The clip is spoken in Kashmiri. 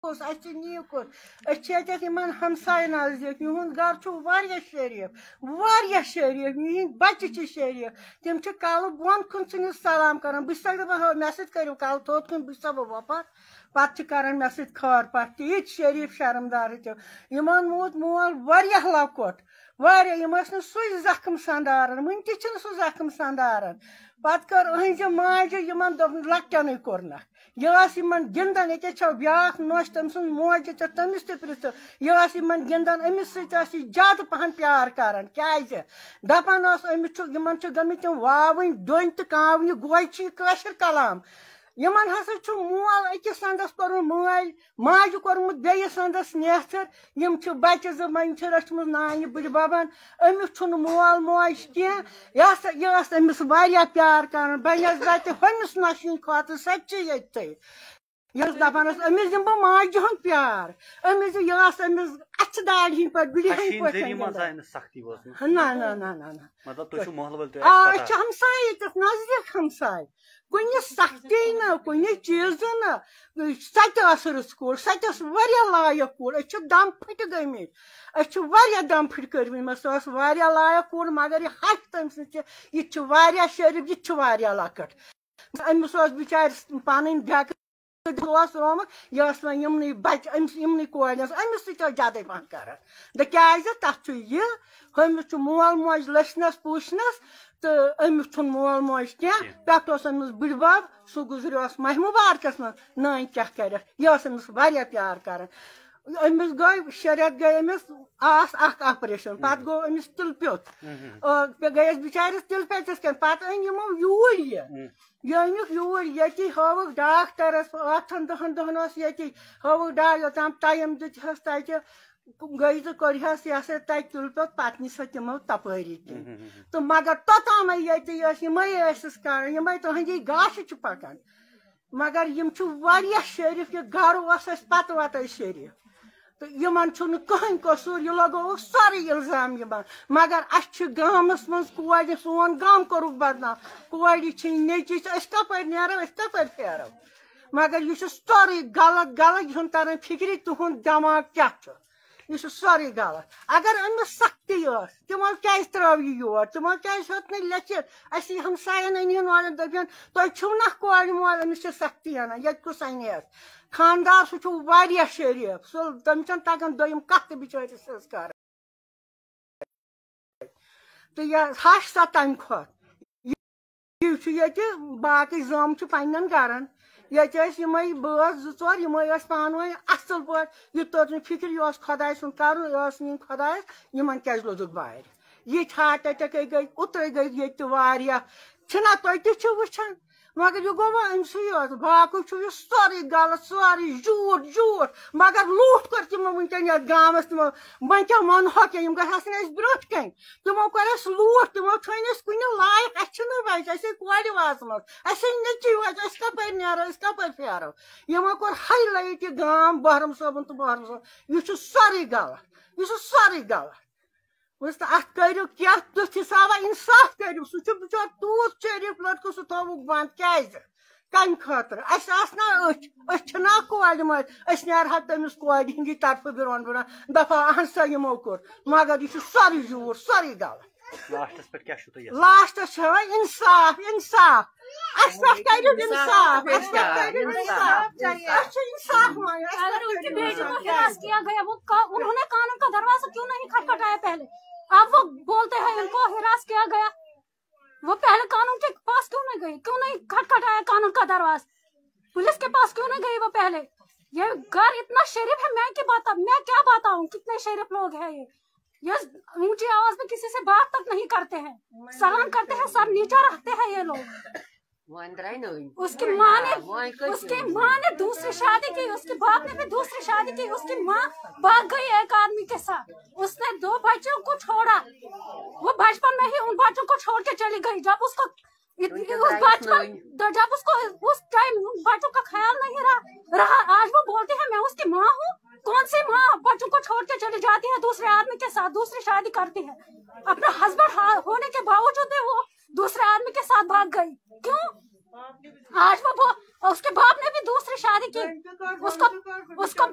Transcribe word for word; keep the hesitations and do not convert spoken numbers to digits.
اوس، اَسہِ چھِ نیٖکھ کوٚر۔ أسۍ چھِ ییٚتٮ۪تھ یِمَن ہمسایہِ نزدیٖک، یِہُنٛد گَرٕ چھُ واریاہ شریٖف، واریاہ شریٖف، یِہِنٛدۍ بَچہِ چھِ شریٖف۔ تِم چھِ کَلہٕ بۄن کُن ژھٕنِتھ سلام کَران۔ بہٕ چھَسَکھ دَپان، ہو، مےٚ سۭتۍ کٔرِو کَتھ، تھوٚد کھیوٚن، بہٕ چھَسا وۄپَر؟ پَتہٕ چھِ کَران مےٚ سۭتۍ خٲر پَتھ تہِ۔ یہِ تہِ شریٖف شرمدارٕے تہِ۔ یِمَن موٗد مول واریاہ لۄکُٹ، واریاہ، یِم ٲسۍ نہٕ سُے زخم سَنداران، وٕنہِ تہِ چھِنہٕ سُہ زخم سَنداران۔ پَتہٕ کٔر أہٕنٛزِ ماجہِ یِمَن دوٚپُن، لۄکٹٮ۪نٕے کوٚرنَکھ۔ یہِ ٲس یِمَن گِنٛدان، ییٚکیٛاہ چھو بیٛاکھ نوٚش، تٔمۍ سٕنٛز موج، ییٚکیٛاہ تٔمِس تہِ پِرٛژھِو۔ یہِ ٲس یِمَن گِنٛدان، أمِس سۭتۍ ٲس یہِ زیادٕ پَہَن پیار کَران۔ کیٛازِ؟ دَپان ٲس، أمِس چھُ، یِمَن چھُ گٔمٕتۍ تِم واوٕنۍ ڈوٚنۍ تہٕ کانٛوٕنہِ گوجہِ چھِ یہِ کٲشِر کلام۔ یِمَن ہسا چھُ مول أکِس اَنٛدَس کوٚرمُت مٲلۍ، ماجہِ کوٚرمُت بیٚیِس اَنٛدَس نیتھٕر۔ یِم چھِ بَچہِ زٕ، وۄنۍ چھِ رٔچھمٕژ نانہِ بٕڈِبَبَن۔ أمِس چھُنہٕ مول موج کینٛہہ۔ یہِ ہسا، یہِ ٲس أمِس واریاہ پیار کران، بہ نسبتِ ہُمِس نۄشہِ ہِنٛدِ کھۄتہٕ، سۄ تہِ چھِ ییٚتہِ۔ یہِ ٲس دَپان ٲس، أمِس دِمہٕ بہٕ ماجہِ ہُنٛد پیار۔ أمِس دِ-، یہِ ٲس أمِس اَچھِ داڑِ ہِنٛدۍ پٲٹھۍ، بِلہِ اَسہِ ہِنٛدۍ چھِنہٕ پٲٹھۍ ذٔریعہٕ أمِس منٛز دَپان۔ آیہِ نہٕ سختی وٲژمٕژ۔ نہ، نہ، نہ، نہ، نہ۔ مطلب، تُہۍ چھِو محلہٕ وٲلۍ، تُہۍ آ، آسہِ أسۍ پتہ۔ چھِ ہمسایہِ ییٚتٮ۪تھ، نزدیٖک ہمسایہِ۔ کُنہِ سختی نہٕ، کُنہِ چیٖزٕ نہٕ۔ سۄ تہِ ٲس رٕژ کوٗر، سۄ تہِ ٲس واریاہ لایق کوٗر۔ أسۍ چھِ دم پھٕٹۍ گٔمٕتۍ، أسۍ چھِ واریاہ دم پھٕٹۍ کٔرمٕتۍ۔ مےٚ سۄ ٲس واریاہ لایق کوٗر، مگر یہِ ہش تٔمۍ سٕنٛز چھِ، یہِ تہِ چھِ واریاہ شریٖف، یہِ تہِ چھِ واریاہ لۄکٕٹ۔ أمِس اوس بِچارِ پنٕنۍ ڈٮ۪کہٕ اوس رومُت، یہِ ٲس وۄنۍ یِمنٕے بچہِ، أمِس، یِمنٕے کورٮ۪ن، أمِس سۭتۍ ٲس زیادَے پہن کران۔ دَ کیٛازِ؟ تَتھ چھُ یہِ، ہُمِس چھُ مول موج لٔچھنَس پوٗچھنَس، تہٕ أمِس چھُنہٕ مول موج کینٛہہ۔ کینٛہہ۔ پٮ۪ٹھ اوس أمِس بٕڈِبب، سُہ گُزریوس ماہِ مُبارکَس منٛز، نانۍ کیٛاہ کَرٮ۪کھ، یہِ ٲس أمِس واریاہ پیار کران۔ أمِس گٔے شےٚ رٮ۪تھ گٔے أمِس آس اکھ آپریشن، پتہٕ گوٚو أمِس تِلہٕ پیوٚت۔ آ، گٔیَس بِچارِس تِلہٕ پیٚتِس کٮ۪ن، پتہٕ أنۍ یِمو یوٗرۍ یہِ۔ یہِ أنِکھ یوٗرۍ، ییٚتی ہٲوٕکھ ڈاکٹرس، ٲٹھن دَہن دۄہن ٲس ییٚتی، ہٲوٕکھ ڈاکٹر، یوٚتام ٹایم دیُتہَس تَتہِ، گٔے تہٕ کوٚرہَس یہِ ہسا تَتہِ تُلہٕ پیوٚت، پتہٕ نی سۄ تِمو تپٲری کِنۍ۔ تہٕ مگر توٚتامے ییٚتہِ ٲسۍ، یِمے ٲسِس کران، یِمے تُہنٛدی گاشہِ چھِ پکان۔ مگر یِم چھِ واریاہ شریٖف، یہِ گرٕ اوس اَسہِ پتہٕ وتَے شریٖف۔ تہٕ یِمن چھُنہٕ کٕہٕنۍ قصوٗر، یہِ لگووُکھ سورُے الزام یِمن۔ مگر اَسہِ چھِ گامَس منٛز کورِ، سون گام کوٚرُکھ بدنام، کورِ چھِ، نیٚچی چھِ، أسۍ کَپٲرۍ نیرو، أسۍ کَپٲرۍ پھیرو؟ مگر یہِ چھُ سورُے غلط، غلط، یہِ چھُنہٕ تران فِکرِ تِہُنٛد دٮ۪ماغ کیٛاہ چھُ۔ یہِ چھُ سورُے غلط۔ اگر أمِس سختی ٲس، تِمو کیٛازِ ترٛٲو یہِ یور؟ تِمو کیٛازِ ہیوٚت نہٕ لیٚکھِتھ؟ اَسہِ یہِ ہمساین أنۍ ہن اورٕ دٔپِہن، تۄہہِ چھِو نہ کورِ مول، أمِس چھِ سختی اَنان، ییٚتہِ کُس اَنہِ ہس؟ خاندار سُہ چھُ واریاہ شریٖف، سُہ، تٔمِس چھَنہٕ تگان دوٚیِم کَتھ تہِ بِچٲرِس سٕنٛز کَرٕنۍ۔ تہٕ یہِ ہَش سۄ تَمہِ کھۄتہٕ۔ یہِ چھُ ییٚتہِ، باقٕے زٲم چھِ پنٛنٮ۪ن گَرَن۔ ییٚتہِ ٲسۍ یِمَے بٲژ زٕ ژور، یِمَے ٲسۍ پانہٕ ؤنۍ اَصٕل پٲٹھۍ۔ یہِ توٚر نہٕ فِکرِ، یہِ اوس خۄداے سُنٛد کَرُن، یہِ اوس نِنۍ خۄدایَس، یِمَن کیٛازِ لوٚگُکھ بارِ؟ یِتھۍ ہارٹ اٹیکٕے گٔے، اوترَے گٔے ییٚتہِ تہِ واریاہ۔ چھِنہ تُہۍ تہِ چھِو وٕچھان؟ مگر یہِ گوٚو وۄنۍ أمۍ سٕے یوت، باقٕے چھُ یہِ سورُے غلط، سورُے جھوٗٹ، جھوٗٹ۔ مگر لوٗٹھ کٔر تِمو وٕنکٮ۪ن یَتھ گامَس تِمو۔ وۄنۍ کیٛاہ وَنہوکھ یہِ؟ یِم گژھِ آسٕنۍ اَسہِ برٛونٛٹھ کَنہِ۔ تِمو کوٚر اَسہِ لوٗٹھ، تِمو تھٲے نہٕ أسۍ کُنہِ لایق، اَسہِ چھِنہٕ بَچہِ، اَسے کورِ وٲژمٕژ، اَسے نیٚچی وٲژ، أسۍ کَپٲرۍ نیرو، أسۍ کَپٲرۍ پھیرو؟ یِمو کوٚر ہاے لایٹ یہِ گام بحرم صٲبُن تہٕ بحرم صٲب۔ یہِ چھُ سورُے غلط، یہِ چھُ سورُے غلط۔ وٕچھ تہٕ اَتھ کٔرِو کینٛہہ تیُتھ حِسابہ، اِنصاف کٔرِو۔ سُہ چھُ بِچور تیوٗت شریٖف لٔڑکہٕ، سُہ تھووُکھ بنٛد۔ کیٛازِ؟ کَمہِ خٲطرٕ؟ اَسہِ آسہٕ نا أچھ؟ أسۍ چھِنا کورِ مٲلۍ؟ أسۍ نیرہو تٔمِس کورِ ہِنٛدی طرفہٕ برونٛٹھ برونٛٹھ، دَپہو، اَہن سا یِمو کوٚر۔ مگر یہِ چھُ سورُے جھوٗٹ، سورُے غلط۔ لاسٹس پٮ۪ٹھ کیٛاہ چھُو تُہۍ یَژھان؟ لاسٹس چھِ وَنان اِنصاف، اِنصاف۔ اَسہِ پٮ۪ٹھ کٔرِو اِنصاف، اَسہِ پٮ۪ٹھ کٔرِو اِنصاف۔ اَسہِ چھُ اِنصاف منٛگُن، اَسہِ پٮ۪ٹھ کٔرِو اِنصاف۔ بیٹے کو ہراس کیا گیا، وہ کا-، انہوں نے قانون کا دروازہ کیوں نہیں کھٹکھٹایا پہلے؟ اب وہ بولتے ہیں ان کو ہراس کیا گیا، وہ پہلے قانون کے پاس کیوں نہیں گئی، کیوں نہیں کھٹکھٹایا قانون کا دروازہ؟ پولیس کے پاس کیوں نہیں گئی وہ پہلے؟ یہ گھر اتنا شریف ہے، میں کیا بتا-، میں کیا بتاؤں کتنے شریف لوگ ہیں یہ۔ یہ اونچی آواز میں کسی سے بات تک نہیں کرتے ہیں، سلام کرتے ہیں، سر نیچا رکھتے ہیں یہ لوگ۔ وۄنۍ درٛاے نٔوۍ۔ اس کی ماں نے، وۄنۍ کٔژ اس کی ماں نے دوسری شادی کی، اس کے باپ نے بھی دوسری شادی کی، اس کی ماں بھاگ گئی ایک آدمی کے ساتھ، اس نے دو بچوں کو چھوڑا، وہ بچپن میں ہی ان بچوں کو چھوڑ کے چلی گئی۔ جب اس کو ات-، وۄنۍ کیٛاہ اس درٛایَس بچپن، نٔوۍ؟ جب اس کو اس ٹائم ان بچوں کا خیال نہیں رہا، رہا، آج وہ بولتی ہے، میں اس کی ماں ہوں۔ کون سی ماں بچوں کو چھوڑ کے چلی جاتی ہے دوسرے آدمی کے ساتھ، دوسری شادی کرتی ہے؟ اپنا ہسبینڈ ہونے کے باوجود بھی وہ دوسرے آدمی کے ساتھ بھاگ گئی۔ کیوں؟ آج وہ بو-، اس کے باپ نے بھی دوسری شادی کی، اس کو، اس کو